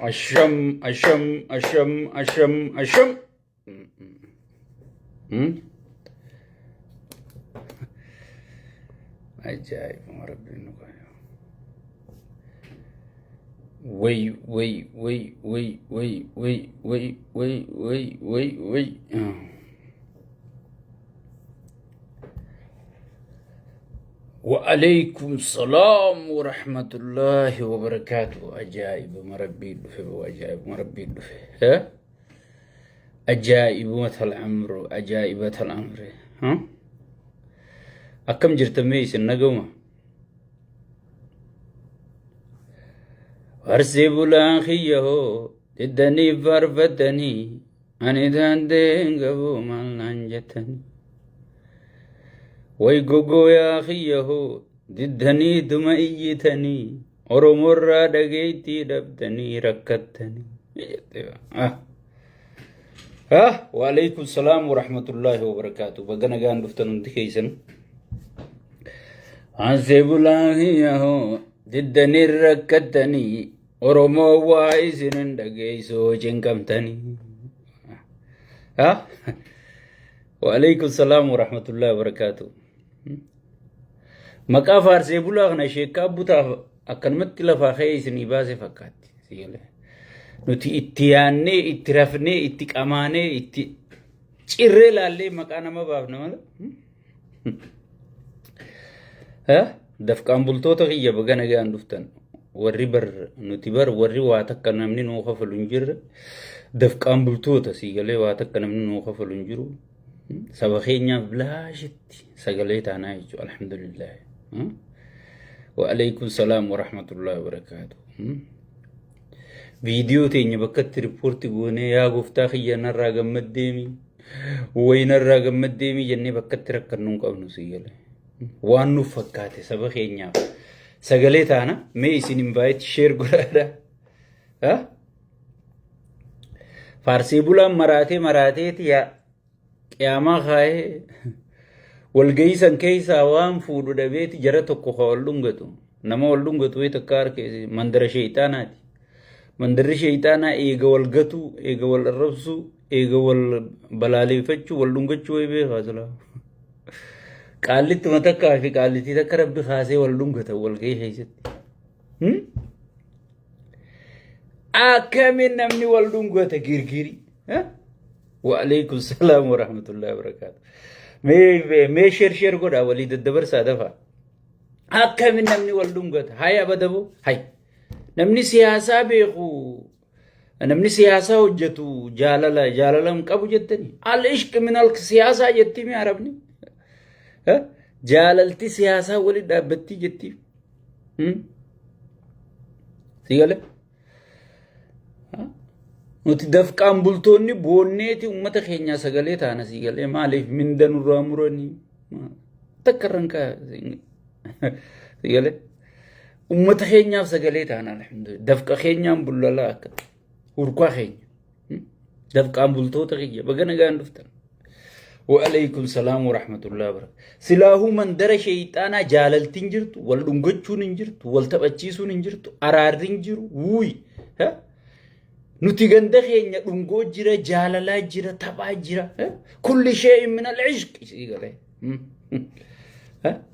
Asham, asham, asham, asham, asham. Ajaa'ibuma rabbiin nu qabu. Way, way, way, way, way, way, way, way, way, way, way. وعليكم السلام ورحمة الله وبركاته. أجائب ما ربي دفه، وأجائب ما ربي دفه. ها؟ أجائب مثل عمرو، أجائب الأمر. ها؟ أكم جرت ميس النجومة Farsii bulaan kiyya hoo diddanii faarfattanii, ani daandeen qabu maal naan jettanii. Way goggooyaa kiyya hoo diddanii duma iyyitanii, Oromoorraa dhageettii dhabdanii rakkattanii. Ah, waalaikum salaam warahmatullaahi wabarakaatu. Baga nagaan dhuftan hundi keessan. Farsii bulaan kiyya hoo diddanii rakkattanii, Oromoo waa isin hin dhageessoo cinqamtanii. Ah, waalaikum salaam warahmatullaahi wabarakaatu. Maqaa faarsee bulaa kana sheekkaa butaaf akkanumatti lafaa ka'ee isinii baase fakkaatti. Nuti itti yaannee, itti rafnee, itti qamaanee, itti cirree laallee maqaa nama baafna malee. Dafqaan bultoota kiyya, baga nagaan dhuftan. Warri bar nuti bar warri waa takka namni nuu kafalu hin jirre. Dafqaan bultoota siigalee waa takka namni nuu kafalu hin jiru. Saba keenyaaf bilaashitti sagalee taanaa jechuudha. Alhamdulillah. Waalaikum salaam warahmatullahi wabarakaatu. Viidiyoo teenya bakka itti riippoorti goonee, yaa gooftaa kiyya narraa gammaddeemi, wayi narraa gammaddeemi jennee bakka itti rakkannu hin qabnu siigalee. Waan nuuf fakkaate saba keenyaaf sagalee taana. Mee isin invite share godhaadha. Faarsii bulaan maraatee maraateeti yaa qiyaamaa kaayee walgahii san keessaa waan fuudhu dhabeeti jara tokko ka wal dhungatu. Nama wal dhungatu wayii takka harka mandara sheeyxaanaati. Mandarri sheeyxaanaa eega wal gatuu, eega wal arrabsuu, eega wal balaaleeffachuu, wal dhungachuu wayii beekaa silaa. Qaallittuma takkaa fi qaallittii takka rabbi kaasee wal dhungatan walgahii keessatti. Akkamiin namni wal dhungata girgiri? Waalaikum salaam wa rahmatullahi wa barakaatu. Mee share share godhaa, walii daddabarsaa dafaa. Akkamiin namni wal dhungata? Hay abadaboo hay. Namni siyaasaa beeku, namni siyaasaa hojjetu jaalala jaalala hin qabu jettani. Al ishq min al siyaasaa jetti mi arabni. Jaalalti siyaasaa waliin dhaabbattii jetti. Si galee? Nuti dafqaan bultoonni boonneeti uummata keenyaa sagalee taana si galee. Maaliif minda nurraa muranii takka irra hin si galee? Uummata keenyaaf sagalee taana, alhamdulillah. Dafqa keenyaan bullalaa akka hurkaa keenya. Dafqaan bultoota kiyya, baga nagaan dhuftan. Waalaikum salaam warahmatullahi wabarakatuh. Silaahuu mandara sheeyxaanaa jaalaltiin jirtu, wal dhungachuun hin jirtu, wal taphachiisuun hin jirtu, araarri hin jiru. Wuuy. Nuti ganda keenya dhungoo jira, jaalalaa jira, taphaa jira. Kulli shee'in min al-ishq. Sii galee.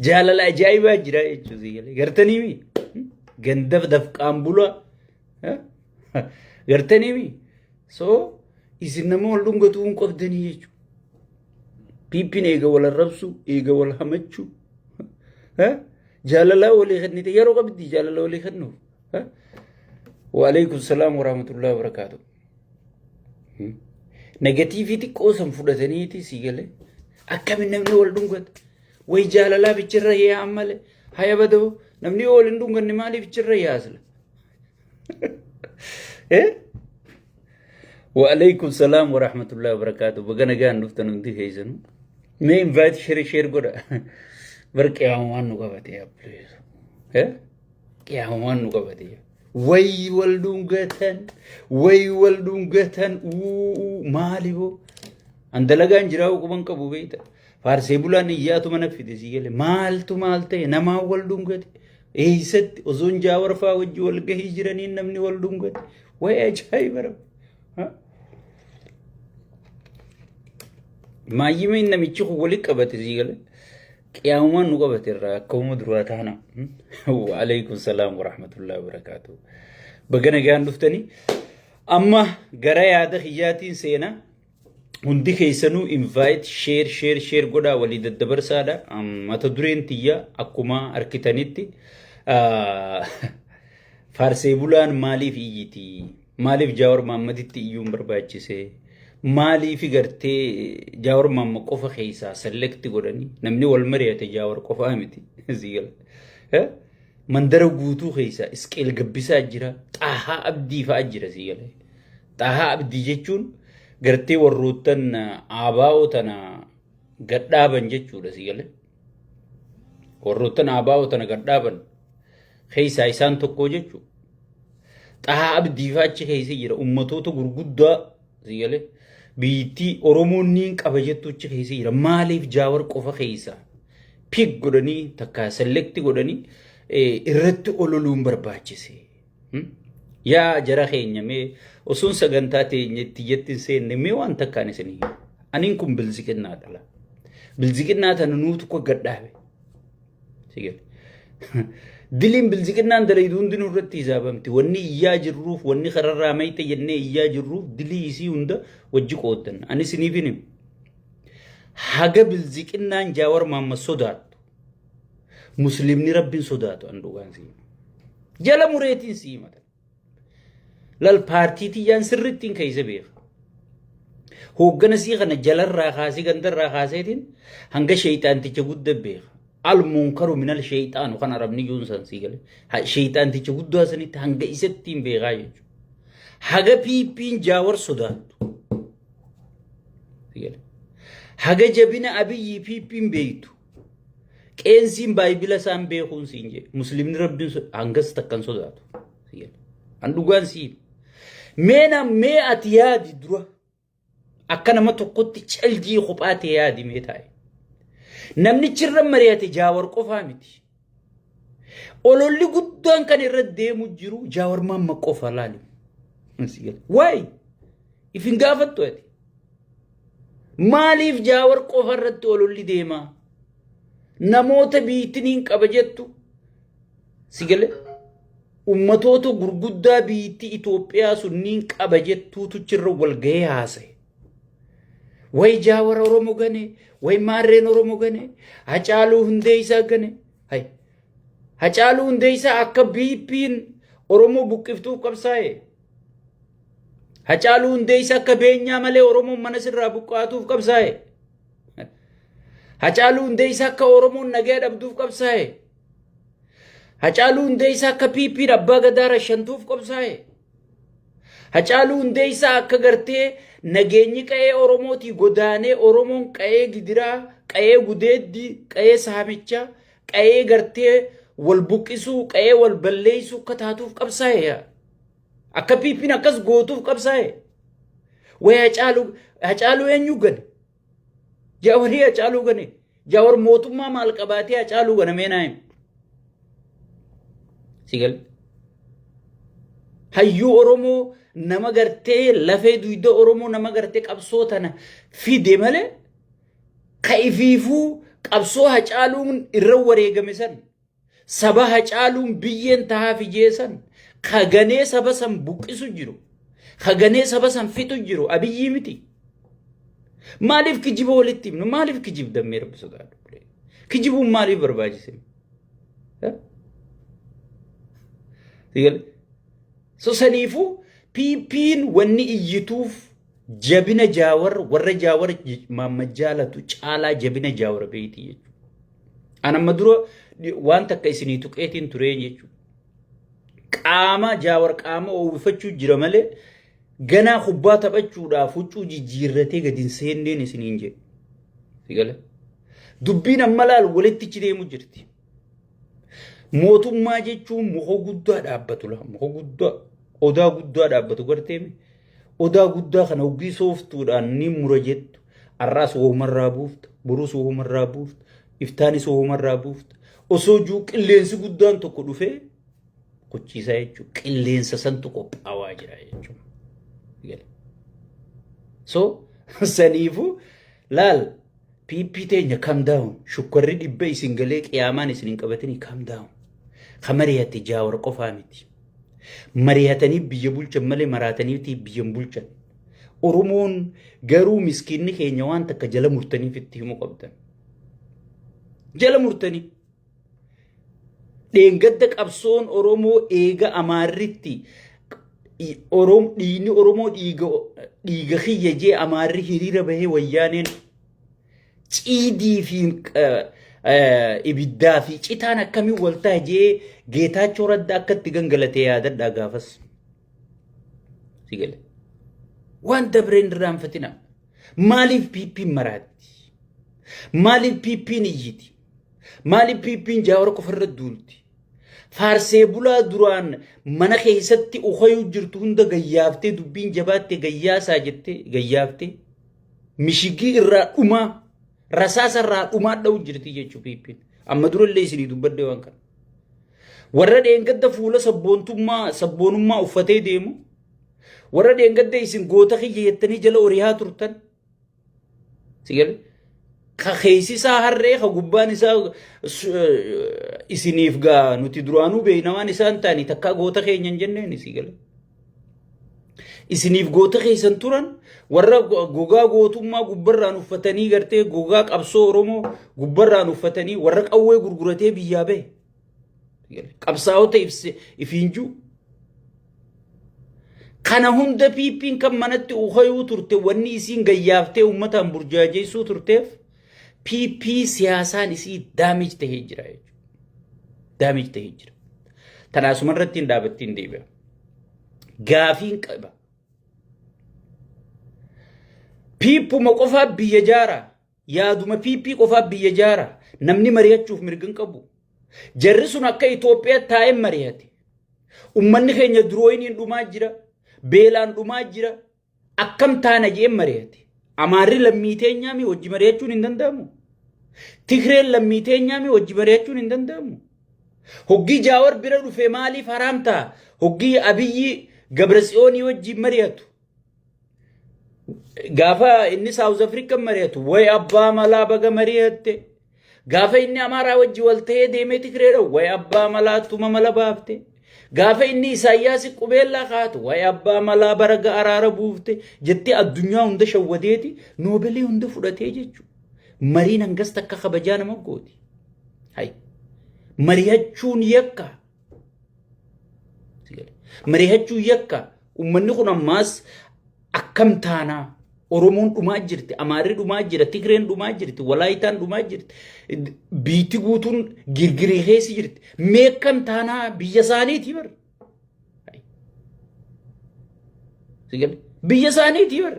Jaalala ajaa'ibaa jira jechuudha sii galee. Gartanii mi? Ganda dafqaan bulaa. Gartanii mi? So isin nama wal dhungatuu hin qabdanii jechuudha. Piippiin eega wal arrabsu, eega wal hamachuu. Jaalalaa walii kennite yeroo qabdi jaalala walii kennuuf. Waalaikum salaam warahmatullahi wabarakaatuh. Negative xiqqoo san fudhataniiti sii galee. Akkamiin namni wal dhungata? Way jaalalaa bichirra yaa'an malee. Haya badoo, namni yoo wal hin dhunganne maaliif bichirra yaasla? Waalaikum salaam warahmatullahi wabarakaatuh. Baga nagaan dhuftan hundi keessanuu. Mee invite share share godha. Bar qiyaamumaan nu qabate yaa. Qiyaamumaan nu qabate. Way wal dhungatan, way wal dhungatan, uu maali boo? An dalagaan jiraa quban qabu beekta. Faarsee bulaan iyyaatu mana fide sii galee, maaltu maal ta'e, namaan wal dhungate. Eessatti osoon jaawar fa'aa wajji wal gahii jiraniin namni wal dhungate. Wayi ajaa'iba rabbi. Maayyimeen namichi kun walitti qabate sii galee. Qiyaamumaan nu qabate irraa akkuma duraa taana. Waalaikum salaam wa rahmatullahi wa barakaatuh. Baga nagaan dhuftanii. Amma gara yaada kiyyaatiin seenaa. Hundi keessanuu invite share share share godhaa walii daddabarsaadha. Mata dureen tiyya akkuma arkitanitti faarsee bulaan maaliif iyyiti? Maaliif Jaawar Mahaammaditti iyyuun barbaachise? Maaliif gartee Jaawar Mahammad qofa keessaa select godhanii namni wal mari'ate Jaawar qofaa miti. Siigala. Mandara guutuu keessaa Isqeel Gabbisaa jira, Xaahaa Abdii fa'aa jira siigala. Xaahaa Abdii jechuun gartee warroottan ABO tana gadhaaban jechuudha siigala. Warroottan ABO tana gadhaaban keessaa isaan tokko jechuudha. Xahaa Abdii fa'aa achi keessa jira ummatoota gurguddaa siigale. Biyyittii Oromoon niin qaba jettu achi keessa jira. Maaliif Jaawar qofa keessa pick godhanii takka select godhanii irratti ololuun barbaachise? Yaa jara keenya, mee osoon sagantaa teenya itti jetti hin seenne mee waan takkaan isinii hima. Aniin kun bilziqinnaa dhala. Bilziqinnaa tana nuutu akka gadhaabe. Diliin bilziqinnaan dalaydu hundinuu irratti hisaabamti. Wanni iyyaa jirruuf, wanni kararraa mayte jennee iyyaa jirruuf dilii isii hunda wajji qooddan. Ani isiniif hin himu. Haga bilziqinnaan Jaawar Mahammad sodaattu. Muslimni Rabbiin sodaatu an dhugaan sii hima. Jala mureetiin sii himata. Lal paartii tiyyaan sirrittiin keessa beeka. Hooggana sii kana jalarraa kaasee gandarraa kaaseetiin hanga sheeyxaanticha guddaa beeka. Al munkaru minal sheeyxaanu kan arabni juun san sii gale. Sheeyxaanticha guddaa sanitti hanga isattiin beekaa jechuudha. Haga piippiin Jaawar sodaattu. Sii gale. Haga jabina Abiyyi piippiin beektu. Qeensiin baayibila isaan beekuun siin jedhe. Muslimni Rabbiin hangas takkan sodaatu. An dhugaan sii. Mee na mee ati yaadi dura. Akka nama tokkotti caljii kophaa ta'e yaadi mee taa'e. Namnichi irra mari'ate Jaawar qofaa miti. Ololli guddaan kan irra deemu jiru Jaawar Maamma qofa laali. Waay! If hin gaafattu ati. Maaliif Jaawar qofa irratti ololli deemaa? Namoota biyyittiin qaba jettu si gale ummatoota gurguddaa biyyittii Itoophiyaa sunniin qaba jettuutu chirra wal gahee haasa'e. Way Jaawar Oromoo gane, way Maarreen Oromoo gane, Hacaaluu Hundeessaa gane. Hay Hacaaluu Hundeessaa akka BP'n Oromoo buqqiftuuf qabsaa'e. Hacaaluu Hundeessaa akka beenyaa malee Oromoon mana sirraa buqqaatuuf qabsaa'e. Hacaaluu Hundeessaa akka Oromoon nagaa dhabduuf qabsaa'e. Hacaaluu Hundeessaa akka PP'n abbaa gadaa rashantuuf qabsaa'e. Hacaaluu Hundeessaa akka gartee nageenyi qa'ee Oromootii godaanee Oromoon qa'ee gidiraa, qa'ee gudeeddii, qa'ee saamichaa, qa'ee gartee wal buqqisuu, qa'ee wal balleessuu akka taatuuf qabsaa'e. Akka PP'n akkas gootuuf qabsaa'e. Way Hacaaluu Hacaaluu eenyu gane? Jaawarii Hacaaluu gane? Jaawar mootummaa maal qabaatee Hacaaluu gana mee naa himi. Sigal. Hayyuu Oromoo nama gartee lafee duyda Oromoo nama gartee qabsoo tana fide malee ka ifiifuu qabsoo Hacaaluun irra wareegame san saba Hacaaluun biyyeen tahaa fijee san ka ganee saba san buqqisu jiru ka ganee saba san fixu jiru Abiyyii miti. Maaliif kijiba walitti himnu? Maaliif kijibdan mee Rabbi sodaadhu? Kijibuun maaliif barbaachise? So saniifuu PP'n wanni iyyituuf jabina Jaawar warra Jaawar Mahammad jaalatu caalaa jabina Jaawar beeyti jechuudha. An amma dura waan takka isinii tuqeetiin turee jechuudha. Qaama Jaawar qaama oowwifachuu jira malee ganaa kubbaa taphachuudhaaf huccuu jijjiirratee gadi hin seenneen isiniin jedhe. Sigale. Dubbiin amma laalu walittichi deemu jirti. Mootummaa jechuun muka guddaa dhaabbatu laa muka guddaa odaa guddaa dhaabbatu garteemi. Odaa guddaa kana hoggii sooftuudhaan ni mura jettu. Har'aas wahumarraa buufta, borus wahumarraa buufta, iftaanis wahumarraa buufta. Osoo jiru qilleensi guddaan tokko dhufee Kuchiisaa jechuudha. Qilleensa santu qophaawaa jira jechuudha. So saniifuu laal, PP teenya, calm down. Shukkarri dhibba isin galee qiyaamaan isin hin qabatanii, calm down. Ka mari'ate Jaawar qofaa miti. Mari'atanii biyya bulchan malee maraataniiti biyya hin bulchan. Oromoon garuu miskiinni keenya waan takka jala murtaniif itti himuu qabdan. Jala murtanii. Dheengadda qabsoon Oromoo eega Amaarritti dhiigni Oromoo dhiiga kiyya jee Amaarri hiriira bahee, Wayyaaneen ciidii fi ibiddaa fi citaan akkamiin waltaa jee Geetaachoo Raddaa akka itti gangalatee yaadadhaa gaafas. Sigale. Waan dabreen irraanfatina. Maaliif PP'n maraatti? Maaliif PP'n iyyiti? Maaliif PP'n Jaawar qofarra duulti? Faarsee bulaa duraan mana keessatti ukayuu jirtu hunda gayyaaftee, dubbiin jabaatte gayyaasaa jettee gayyaaftee mishigii irraa dhumaa, rasaasa irraa dhumaa dha'u jirti jechuu PP'n. Amma durallee isinii dubbadde waan kana. Warra dheengadda fuula sabboontummaa sabboonummaa uffatee deemu, warra dheengadda isin goota kiyya jettanii jala orihaa turtan, sigale, ka keessi isaa harree, ka gubbaan isaa isiniif gaa, nuti duraanuu beekna waan isaan ta'anii, takkaa goota keenya hin jenneen, sigale. Isiniif goota keessan turan, warra gogaa gootummaa gubbarraan uffatanii, gartee gogaa qabsoo Oromoo gubbarraan uffatanii, warra qawwee gurguratee biyyaa bahe. Qabsaa'ota ifiinjuu. Kana hunda PP'n kan manatti ukayuu turte, wanni isiin gayyaaftee uummataan burjaajeessuu turteef, PP siyaasaan isii damage tahee jira jechuudha. Damage tahee jira. Tanaasuma irratti hin dhaabattiin deebi'a. Gaafiin qaba. Piippuma qofaa biyya jaara. Yaaduma PP qofaa biyya jaara. Namni mari'achuuf mirga hin qabu. Jarri sun akka Itoophiyaa taa'ee mari'ate. Uummanni keenya durooyiniin dhumaa jira. Beelaan dhumaa jira. Akkam taana jeen mari'ate. Amaarri lammii teenyaami, wajji mari'achuun hin danda'amu. Tigreen lammii teenyaami, wajji mari'achuun hin danda'amu. Hoggii Jaawar bira dhufe maaliif haraam ta'a? Hoggii Abiyyi Gabratsiyoonii wajjin mari'atu. Gaafa inni South Africa mari'atu, way abbaa malaa, baga mari'atte. Gaafa inni Amaaraa wajji wal ta'ee deemee Tigree dha'u, way abbaa malaa, tuma mala baafte. Gaafa inni Isaayyaas qubeellaa kaatu, way abbaa malaa, baraga araara buufte jettee addunyaa hunda shawwadeeti noobelii hunda fudhatee jechuudha. Mariin hangas takka kabajaa nama gooti. Hay. Mari'achuun yakka. Mari'achuun yakka. Uummanni kun ammaas akkam taanaa? Oromoon dhumaa jirti, Amaarri dhumaa jira, Tigreen dhumaa jirti, Walaayitaan dhumaa jirti, biitti guutuun girgirii keessa jirti. Mee akkam taanaa? Biyya isaaniiti bar. Biyya isaaniiti bar.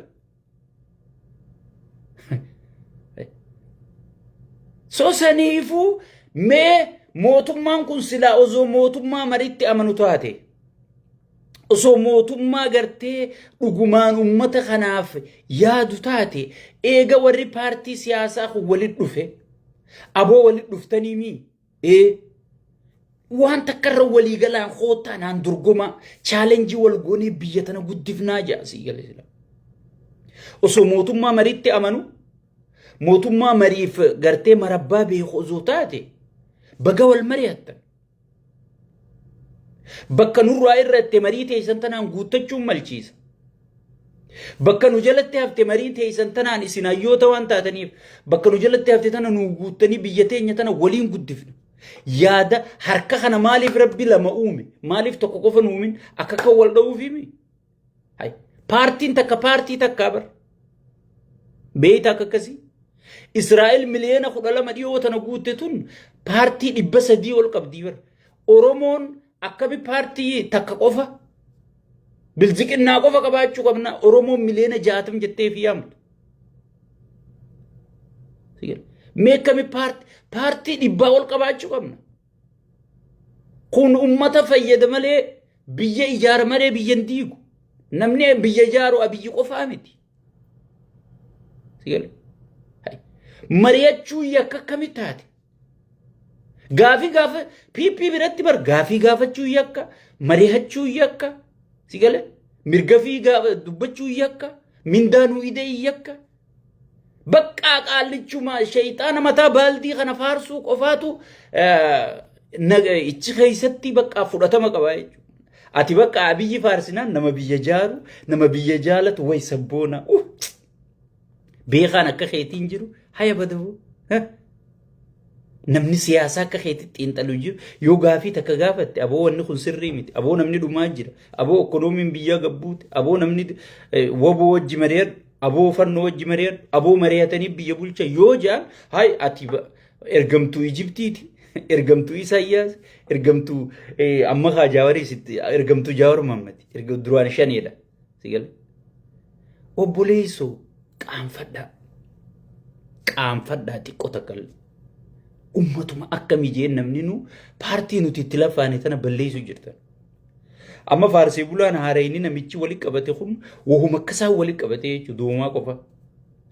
So saniifuu mee mootummaan kun silaa osoo mootummaa maritti amanu taate, osoo mootummaa gartee dhugumaan ummata kanaaf yaadu taate, eega warri paartii siyaasaa kun walit dhufe, aboo walit dhuftanii mii ee waan takka irra walii galaan koottaa naan dorgomaa, challenge wal goonee biyya tana guddifnaa jedha, sii galee sila. Osoo mootummaa maritti amanu, mootummaa mariif gartee marabbaa beeku osoo taate, baga wal mari'attan. Bakka nurraa irratti marii teessan tanaan guuttachuun malchiisa. Bakka nu jalatti hafte marii teessan tanaan, isin hayyoota waan taataniif, bakka nu jalatti hafte tana nu guuttanii biyya teenya tana waliin guddifna. Yaada harka kana maaliif Rabbi lama uume? Maaliif tokko qofa nu uumin? Akka kan wal dha'uufimi? Paartiin takka paartii takkaa bar. Beeyta akka akkasii. Israa'el 12,000,000 dhiyoo tana guutte tun paartii 300 ol qabdii bar. Oromoon akkami paartii takka qofa, bilziqinnaa qofa qabaachuu qabna, Oromoon 60,000,000 jettee fi yaamtu? Mee akkami paartii 100 ol qabaachuu qabna? Kun ummata fayyada malee, biyya ijaara malee biyya hin diigu. Namni biyya ijaaru Abiyyi qofaa miti. Mari'achuu yakka akkamitti taate? Gaafii gaafa PP biratti bar gaafii gaafachuu yakka, mari'achuu yakka, si gale mirga fi gaafa dubbachuu yakka, mindaanuu idee yakka. Baqqaa qaallichuma shayxaana mataa baaldii kana faarsuu qofaatu ichi keessatti baqqaa fudhatama qaba jechuudha. Ati bakka Abiyyi faarsinaan nama biyya jaaru, nama biyya jaalatu way sabboona. Beekaan akka keetiin jiru haya badahu. Namni siyaasaa akka keetti xiinxalu jiru yoo gaafii takka gaafatte, aboo wanni kun sirrii miti, aboo namni dhumaa jira, aboo ikkonoomiin biyyaa gabbuute, aboo namni woboo wajji mari'adhu, aboo fannoo wajji mari'adhu, aboo mari'atanii biyya bulcha yoo jaan, hay ati ergamtuu Ijiptiiti, ergamtuu Isaayyaas, ergamtuu amma kaa Jaawarii sitti ergamtuu Jaawar Mahammadi, erga duraan shaneedha. Sigale. Obboleessoo, qaanfadhaa. Qaanfadhaa xiqqoo takka illee. Ummatuma akkamii jeen namni nu paartii nuti itti lafaane tana balleessu jirtan. Amma faarsee bulaan haarayni namichi wali qabate kun wahuma akkasaa wali qabate jechuudha, doomaa qofa.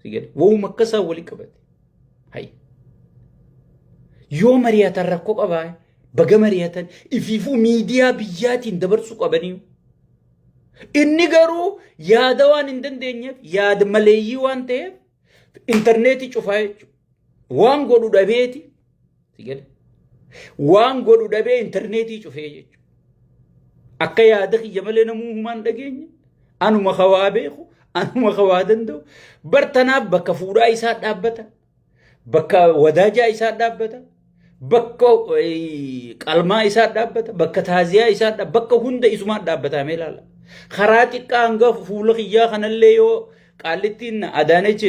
Sigale. Wahuma akkasaa wali qabate. Hayi. Yoo mari'atan rakkoo qabaa, baga mari'atan ifiifuu miidiyaa biyyaatiin dabarsuu qabanii. Inni garuu yaada waan hin dandeenyeef, yaada maleeyyii waan ta'eef, intarneetii cufaa jechuudha. Waan godhu dhabeeti. Waan godhu dhabee intarneetii cufee jechuudha. Akka yaada kiyya malee namuu humaan dhageenye. Anuma kawaa beeku, anuma kawaa danda'u. Bar tanaaf bakka fuudhaa isaa dhaabbata. Bakka wadaajaa isaa dhaabbata. Bakka qalmaa isaa dhaabbata. Bakka taaziyaa isaa dhaabbata. Bakka hunda isumaa dhaabbata mee ilaala. Karaa xiqqaa hanga fuula kiyyaa kanallee yoo qaallittiin Adaanech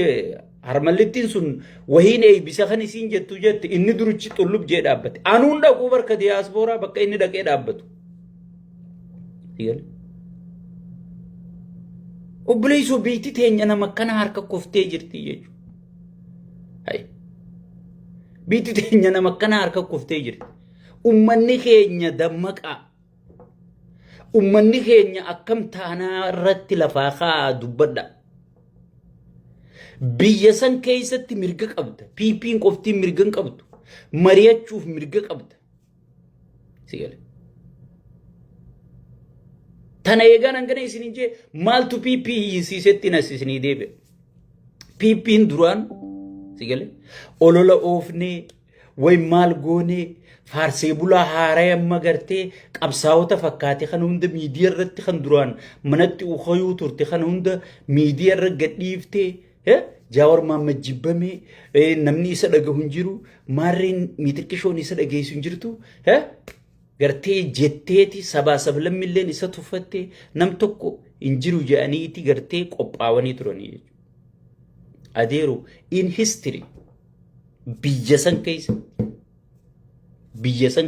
harmallittiin sun wahiin eeybisa kan isiin jettu jette, inni durichi xullub jee dhaabbate. Anuun dhaquu barka diyaaspooraa bakka inni dhaqee dhaabbatu. Obboleessoo, biitti teenya nama akkana harka koftee jirti jechuudha. Biitti teenya nama akkana harka koftee jirti. Ummanni keenya dammaqaa. Ummanni keenya akkam taanaa irratti lafaa kaa'aa dubbadha. Biyya san keessatti mirga qabda. PP'n qoftiin mirga hin qabdu. Mari'achuuf mirga qabda. Si gale. Tana eegaan hangana isin jee maaltu PP hiyyisiisetti nas isinii deebi'a. PP'n duraan, si gale, olola oofnee way maal goonee faarsee bulaa haaraya amma gartee qabsaa'ota fakkaate kan hunda miidiyaa irratti, kan duraan manatti ukayuu turte kan hunda miidiyaa irra gadhiiftee, Jaawar Mahammad jibbamee namni isa dhagahu hin jiru, maarreen mixiqqishoon isa dhageessu hin jirtu, gartee jetteeti sabaa sablammilleen isa tuffattee nam tokko hin jiru jedhaniiti gartee qophaawanii turanii jechuudha. Adeero, in history biyya san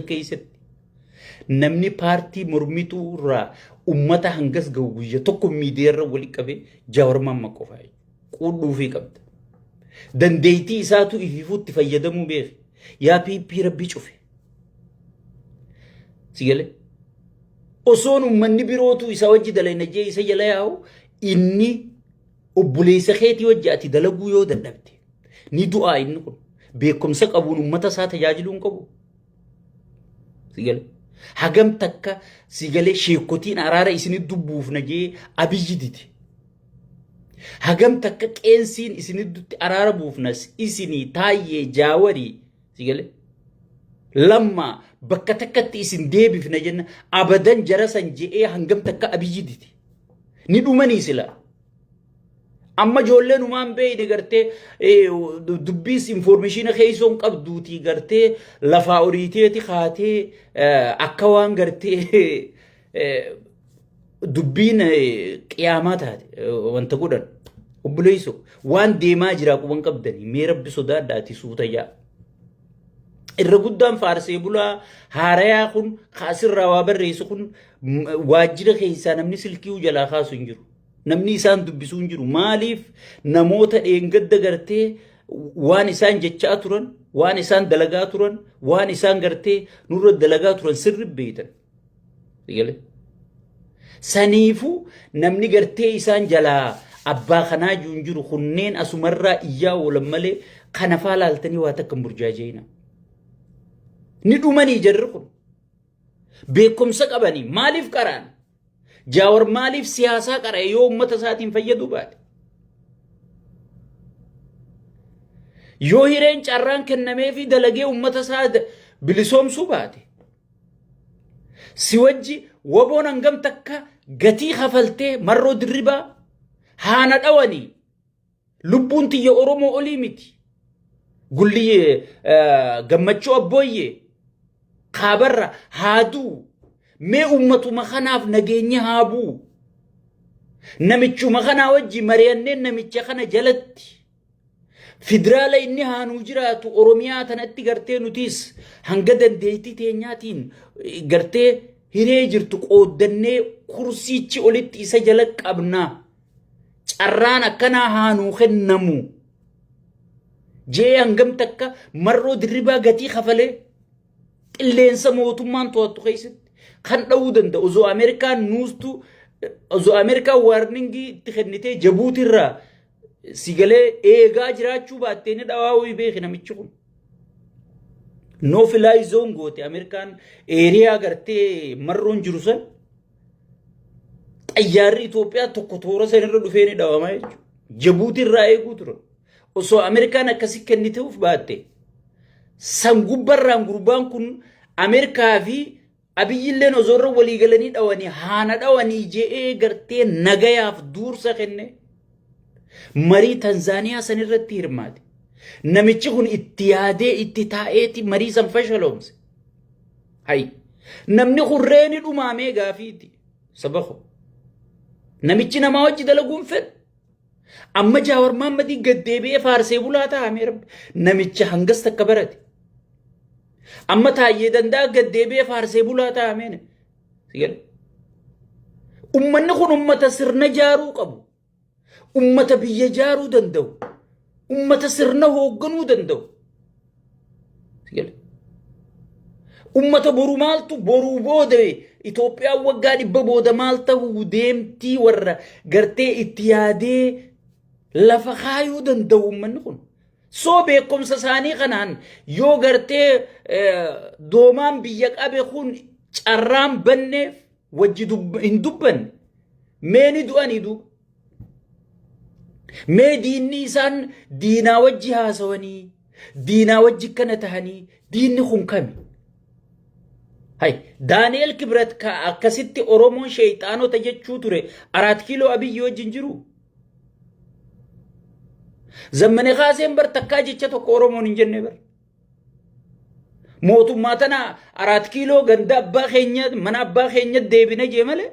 keessatti namni paartii mormituu irraa ummata hangas gahu guyya tokko miidiyaa irra wali qabee Jaawar Mahammad qofaa jechuudha. Quudhuufii qabda. Dandeettii isaatu ifiifuu itti fayyadamuu beeke. Yaa PP rabbi cufe. Si galee? Osoon uummanni birootu isa wajji dalayna jee isa jala yaa'u, inni obboleessa keetii wajji ati dalaguu yoo dadhabde ni du'aa. Inni kun beekumsa qabuun uummata isaa tajaajiluu hin qabu. Si galee? Hagam takka, si galee, sheekotiin araara isinit dubbuufna jee Abiyyi dide. Hagam takka qeensiin isiniddutti araara buufnas isinii Taayyee, Jaawarii, si galee, Lammaa bakka takkatti isin deebifna jenna abadan jara san je'ee hangam takka Abiyyi dide. Ni dhumanii sila. Amma ijoolleen umaan beeyne gartee dubbiis information keessoon qabduutii gartee lafaa oriiteeti kaatee akka waan gartee dubbiin qiyaamaa taate wanta godhan. Obboleessoo, waan deemaa jiraa quban qabdanii, mee rabbi sodaadhaati suuta jaa. Irra guddaan faarsee bulaa haarayaa kun kaasirraa waa barreessu kun waajjira keessaa namni silkii jalaa kaasu hin jiru. Namni isaan dubbisuu hin jiru. Maaliif? Namoota dheengadda gartee waan isaan jechaa turan, waan isaan dalagaa turan, waan isaan gartee nurra dalagaa turan sirri beektan. Saniifuu namni gartee isaan jalaa abbaa kanaa jiru hin jiru. Kunneen asumarraa iyyaa oolan malee kana faa laaltanii waa takka hin burjaaja'ina. Ni dhumanii jarri kun. Beekumsa qabanii maaliif qaraan? Jaawar maaliif siyaasaa qara'e yoo uummata isaatiin fayyaduu baate? Yoo hireen carraan kennameefii dalagee uummata isaa bilisoomsuu baate? Si wajji waboon hangam takka gatii kafaltee marroo dirribaa haana dhawanii lubbuun tiyya Oromoo olii miti. Gulli gammachuu abbooyyee kaabarra haaduu mee uummatuma kanaaf nageenyi haa bu'u. Namichuma kanaa wajji mari'annee namicha kana jalatti federaala inni haanuu jiraatu Oromiyaa tanatti gartee nutis hanga dandeettii teenyaatiin gartee hiree jirtu qooddannee kursiichi olitti isa jala qabna. Carraan akkanaa haanuu kennamu. Jee hangam takka marroo dirribaa gatii kafalee qilleensa mootummaan to'attu keessatti kan dha'uu danda'u osoo Ameerikaan nuustu osoo Ameerikaan waarningii itti kennitee Jabuutirraa si galee eegaa jiraachuu baattee ni dhawaa wayii beeki namichi kun. No fly zone goote Ameerikaan eeriyaa gartee marroon jiru san xayyaarri Itoophiyaa tokko toora sanirra dhufee ni dhawama jechuudha. Jabuutirraa eeguu ture. Osoo Ameerikaan akkasi kenniteef baatte san gubbarraan gurbaan kun Ameerikaa fi Abiyyilleen osoo irra walii galanii dhawanii haana dhawanii je'ee gartee nagayaaf duursa kenne marii Tanzaaniyaa san irratti hirmaate. Namichi kun itti yaadee itti taa'eeti marii san fashaloomse. Hay namni kun reeni dhumaamee gaafiiti saba koo. Namichi namaa wajji dalaguun fedhu. Amma Jaawar Mahammadii gad deebi'ee faarsee bulaa taa'amee rabbi namicha hangas takka barate. Amma taayyee danda'a gad deebi'ee faarsee bulaa taa'amee. Ummanni kun ummata sirna jaaruu qabu. Ummata biyya jaaruu danda'u. Ummata sirna hoogganuu danda'u. Ummata boru maaltu boruu booda Itoophiyaan waggaa 100 booda maal ta'uu deemtii warra gartee itti yaadee lafa kaayuu danda'u ummanni kun. Soo beekumsa isaanii kanaan yoo gartee doomaan biyya qabe kun carraan banneef wajji hin dubbanne mee ni du'anii duuba. Mee diinni isaan diinaa wajji haasawanii diinaa wajji kana tahanii diinni kun kami? Hay Daani'el Kibrat ka akkasitti Oromoon sheeyxaanota jechuu ture Araat Kiiloo Abiyyi wajjin jiru. Zammane Kaaseen bar takkaa jecha tokko Oromoon hin jenne bar. Mootummaa tana Araat Kiiloo ganda abbaa keenya mana abbaa keenya deebine jee malee.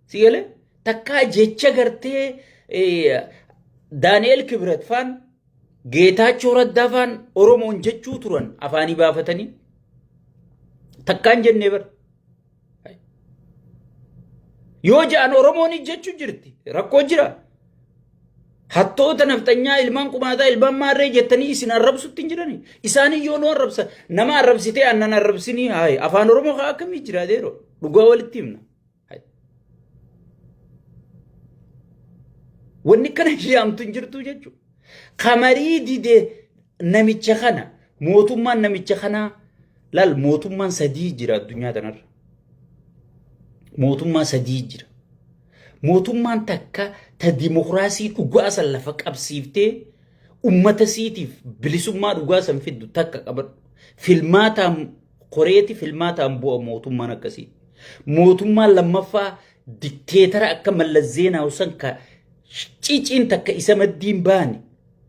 Si galee takkaa jecha gartee Daani'el Kibrat faan Geetaachoo Raddaa faan Oromoon jechuu turan afaanii baafatanii takkaan jennee bara. Yoo ja'an Oromoon jechuu jirti rakkoo jira. Hattoota nafxanyaa ilmaan qumaataa ilmaan maarree jettanii isin arrabsutti hin jirani. Isaanii yoo nu arrabsa nama arrabsitee annan arrabsinii hayi afaan Oromoo haa akkamii jira deeroo dhugaa walitti himna. Wanni kana yaamtu hin jirtu jechuudha. Kamarii dide namicha kana mootummaan namicha kanaa laal mootummaan sadii jira addunyaa tanarra. Mootummaa sadii jira. Mootummaan takka ta dimokiraasii dhugaa san lafa qabsiiftee ummata siitiif bilisummaa dhugaa san fiddu takka qabadhu. Filmaataan koreeti filmaataan bu'a mootummaan akkasii. Mootummaan lammaffaa dikteetara akka Mallas Zeenaaw san ka ciciin takka isa maddiin baane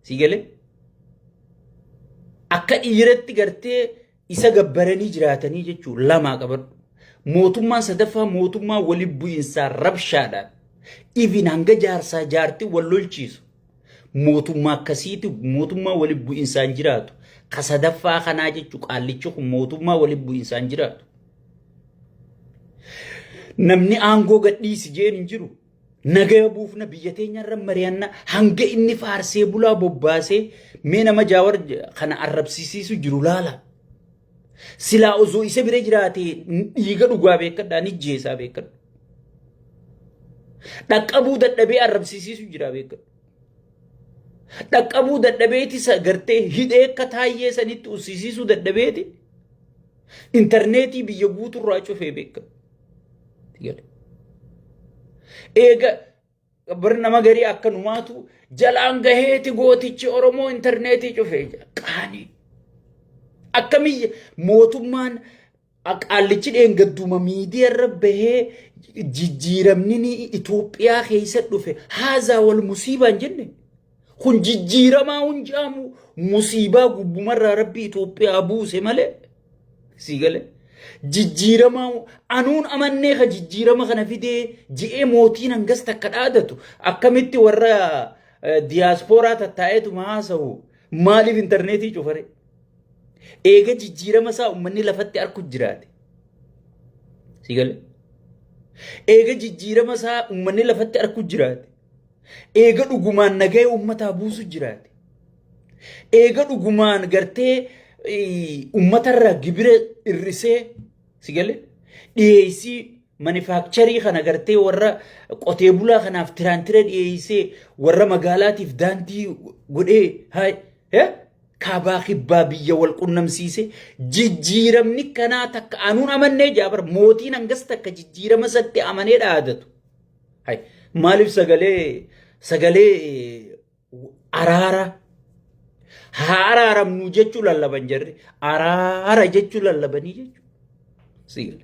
si galee akka dhiiratti gartee isa gabbaranii jiraatanii jechuun lamaa qabadhu. Mootummaan sadaffaa mootummaa wali bu'iinsaa rabshaadhaan even hanga jaarsaa jaartii wal lolchiisu mootummaa akkasiiti mootummaa wali bu'iinsaan jiraatu. Ka sadaffaa kanaa jechuun qaallichi kun mootummaa wali bu'iinsaan jiraatu. Namni aangoo gadhiisi jeen hin jiru. Nagaya buufna biyya teenyarra mari'anna hanga inni faarsee bulaa bobbaasee mee nama jaawar kana arrabsisiisu jiru laala. Silaa osoo isa bira jiraate dhiiga dhugaa beekadhaa ni jeesaa beekadhu. Dhaqqabuu dadhabee arrabsisiisu jira beekadhu. Dhaqqabuu dadhabeeti gartee hidhee akka taayyee sanitti ussisiisuu dadhabeeti. Intarneetii biyya guuturraa cufee beekama. Eega bar nama garii akkanumaatu jalaan gaheeti gootichi Oromoo intarneetii cufee jira. Qaanii. Akkamii mootummaan qaallichi dheengadduma miidiyaa irra bahee jijjiiramni ni Itoophiyaa keessa dhufe haazaa wal musiibaan jenne. Kun jijjiiramaa hunjaamu musiibaa gubbumarraa rabbi Itoophiyaa buuse malee. Sii galee. Jijjiiramaa anuun amannee ka jijjiirama kana fidee ji'ee mootiin hangas takka dhaadatu akkamitti warra diyaaspooraa tattaa'eetuma haasa'u maaliif intarneetii cufare? Eega jijjiirama isaa uummanni lafatti arku jiraate. Sii galee. Eega jijjiirama isaa uummanni lafatti arku jiraate. Eega dhugumaan nagaya uummataa buusu jiraate. Eega dhugumaan gartee uummatarraa gibira hir'isee si galee dhiyeessii manifaakcharii kana gartee warra qotee bulaa kanaaf tiraantira dhiyeessee warra magaalaatiif daandii godhee haay kaabaa kibbaa biyya wal qunnamsiise jijjiiramni kanaa takka anuun amannee jaabar mootiin hangas takka jijjiirama isatti amanee dhaadatu. Hay maaliif sagalee sagalee araara haa araaramnu jechuu lallaban jarri araara jechuu lallabanii jechuudha. Sigale.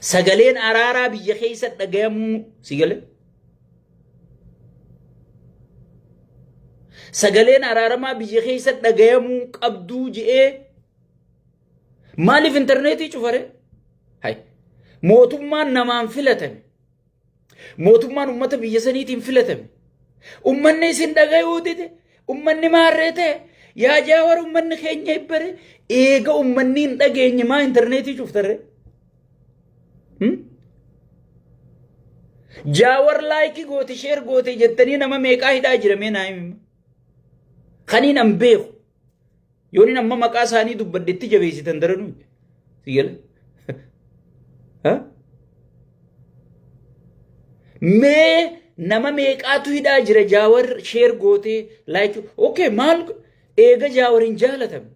Sagaleen araaraa biyya keessa dhagayamuu sigale. Sagaleen araaramaa biyya keessa dhagayamuu qabduu je'ee maaliif intarneetii cufare? Hay mootummaan namaan filatame. Mootummaan uummata biyya saniitiin filatame. Uummanni isin dhagayuu dide. Uummanni maarree ta'e. Yaa jaawar uummanni keenya hibbare. Eega uummanni hin dhageenye maa intarneetii cuftarre? Jaawar laayikii goote sheer goote jettanii nama meeqaa hidhaa jira mee naa himi. Kaniin an beeku. Yoon amma maqaa isaanii dubbadhetti jabeessitan daranuu. Si gala? Mee nama meeqaatu hidhaa jira jaawar sheer gootee laayikii. Okay maal eega jaawar hin jaalatamne.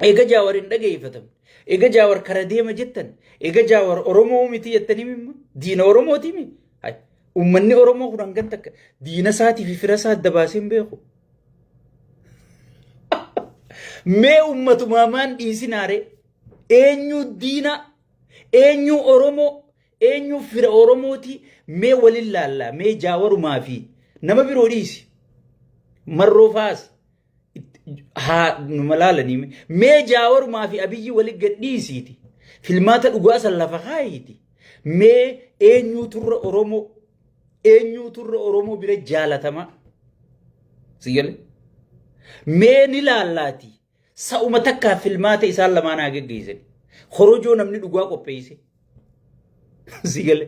Eega jaawar hin dhageeffatamne. Eega jaawar kara deema jettan. Eega jaawar Oromoo miti jettanii mimma. Diina Oromooti mi? Uummanni Oromoo kun hangan takka diina isaatii fi fira isaa adda baasee hin beeku. Mee ummatumaa maan dhiisinaare eenyu diina eenyu Oromoo eenyu fira Oromooti mee walin laallaa mee jaawarumaa fi nama biroo dhiisi marroo faas haa numa laalanii mee jaawarumaa fi abiyyi walin gad dhiisiiti filmaata dhugaa san lafa kaayiiti mee eenyuu turra Oromoo eenyuutu irra Oromoo bira jaalatamaa? Si gale? Mee ni laallaati. Sa'uma takkaa filmaata isaan lamaan haa geggeessan. Korojoo namni dhugaa qopheesse. Si gale?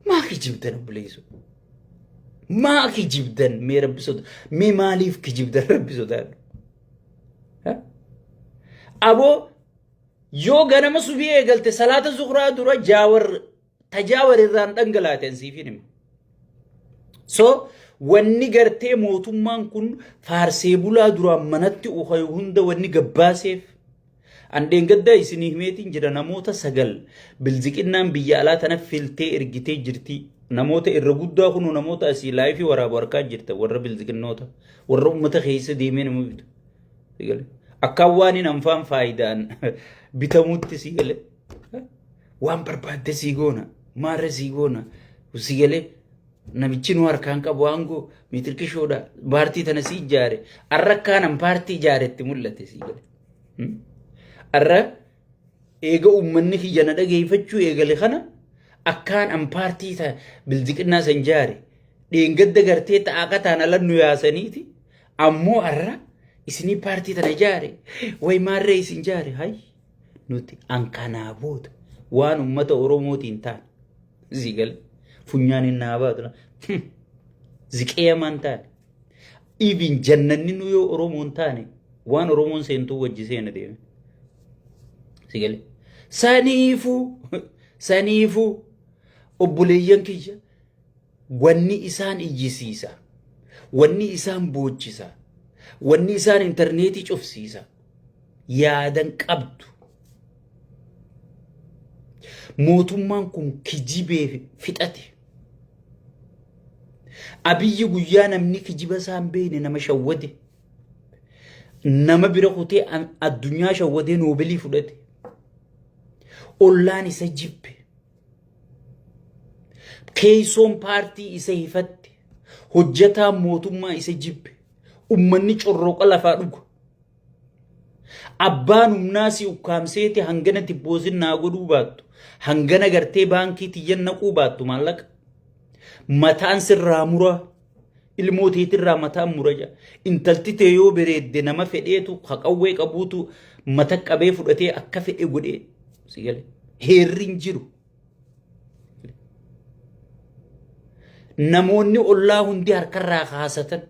Maa kijibdan obboleessu? Maa kijibdan mee rabbi soda? Mee maaliif kijibdan rabbi sodaadhu? Aboo yoo ganama subii eegalte salaata zuhraa dura jaawar tajaawar irraan dhangalaaten siifin hima. So wanni gartee mootummaan kun faarsee bulaa duraan manatti ukayu hunda wanni gabbaaseef an dheengaddaa isinii himeetiin jira namoota sagal bilziqinnaan biyya alaa tana filtee ergitee jirti. Namoota irra guddaa kunu namoota asii laayifii waraabu harkaa jirta warra bilziqinnoota warra uummata keessa deemee nama bitu. Akkaan waan hin anfaan faayidaan bitamutti si galee. Waan barbaadde sii goona maarra sii goona si galee namichi nu harkaan qabu aangoo miitirkishoodha paartii tana si ijaare arra akkaanan paartii ijaaretti mul'ate si gale. Arra eega uummanni kiyya na dhageeffachuu eegale kana akkaan an paartii ta bildiqinnaa san jaare dheengadda gartee ta'aa taan ala nu yaasaniiti ammoo arra isinii paartii tana jaare way maarree isin jaare hay. Nuti an kanaa booda waan uummata Oromootiin taane sii gale funyaan hin naa baatu ziqeeyamaan taane even jannanni nu yoo Oromoon taane waan Oromoon seentuu wajji seena deeme sii gale saniifuu saniifuu obboleeyyan kiyya wanni isaan iyyisiisa wanni isaan boochisa wanni isaan intarneetii cufsiisa yaadan qabdu. Mootummaan kun kijibee fixate. Abiyyi guyyaa namni kijiba isaa hin beekne nama shawwade. Nama bira kutee addunyaa shawwadee noobelii fudhate. Ollaan isa jibbe. Keessoon paartii isa hifatte. Hojjetaan mootummaa isa jibbe. Ummanni corroqa lafaa dhuga. Abbaan humnaa si ukkaamseeti hangana tibboosin naa godhuu baattu. Hangana gartee baankii tiyyan naquu baattu maallaqa. Mataan sirraa muraa. Ilmoo teetirraa mataan mura jaa. Intalti tee yoo bereedde nama fedheetu haqawwee qabuutu mata qabee fudhatee akka fedhe godhee si gale. Heerri hin jiru. Namoonni ollaa hundi harkarraa kaasatan.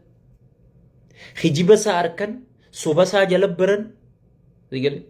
Hijiba isaa harkan soba isaa jala baran. Si gale.